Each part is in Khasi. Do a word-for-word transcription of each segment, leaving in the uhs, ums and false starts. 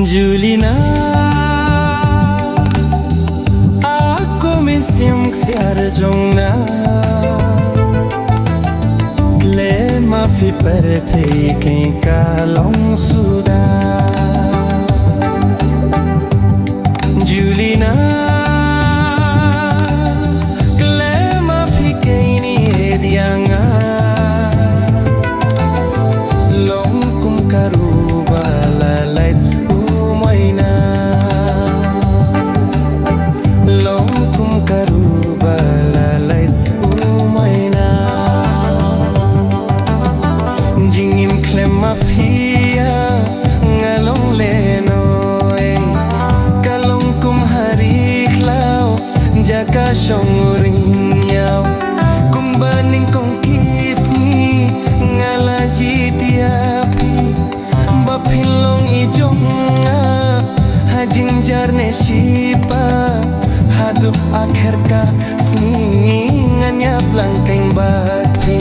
Julina, a ko mynsiem ksiar jong nga, khlem ma phi pyrthei kein ka long suda. Julina, khlem ma phi kein i ïeit ïa nga. Long kum ka ruh ba la lait u maina. Long kum ka ruh ba la lait u maina. Jingim khlem ma phi ïa nga long lehnoh, ka long kum ha ri khlaw jaka shong ring ïaw. Kumba nyngkong ki sngi nga la jied ïa phi, ba phin long i jong nga. Ha jingjynjar ne shipa, haduh akhir ka sngi ngan ïap lang kein bad phi.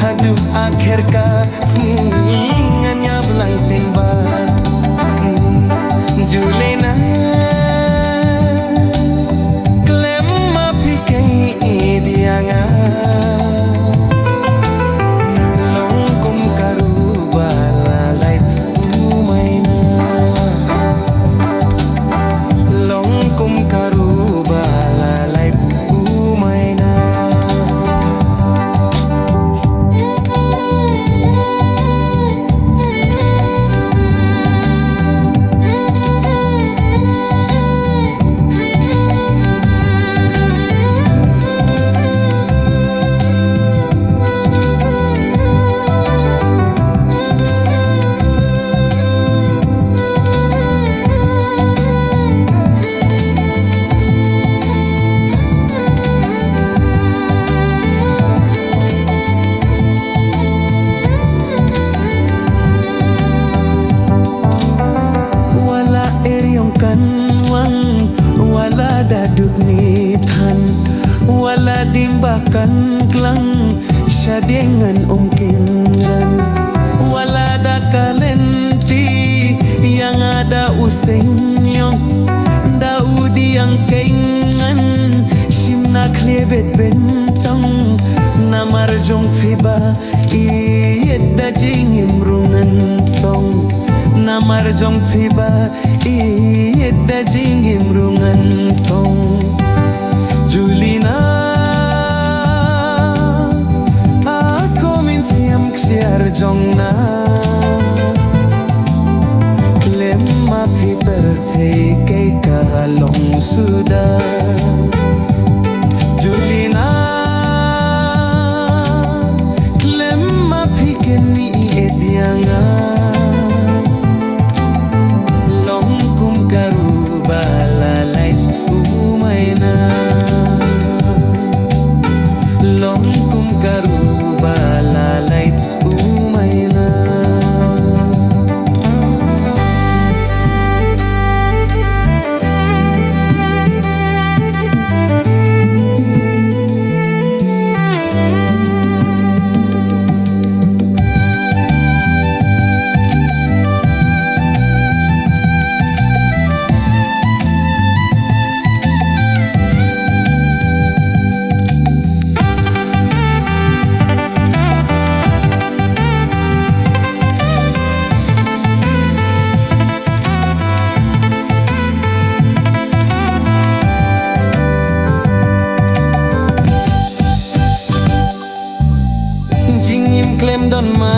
Haduh akhir ka sngi ngan ïap lang kein bad phi. Julina, khlem ma phi kein i ïeit ïa nga. Long kum ka ruh ba la lait u maina. Long kum ka ruh ba la lait u maina. Wat la eriong kan wang, wat la da duk ni than, wat la ding ba kan klang, shadien ngan ym kynran. Wat la da ka lynti ïa nga da u seiñiong, da u diang kein ngan shim na khlieh beit bentong. Namar jong phi ba ïeit da jingim ruh ngan thong. Namar jong phi ba ïeit da jingim ruh ngan thong. Julina, a ko mynsiem ksiar jong nga, khlem ma phi pyrthei kein ka long suda. Julina, khlem ma phi kein i ïeit ïa nga. Long kum ka ruh ba la lait u maina. Long kum ka ruh ba la lait u maina. Jingim khlem don ma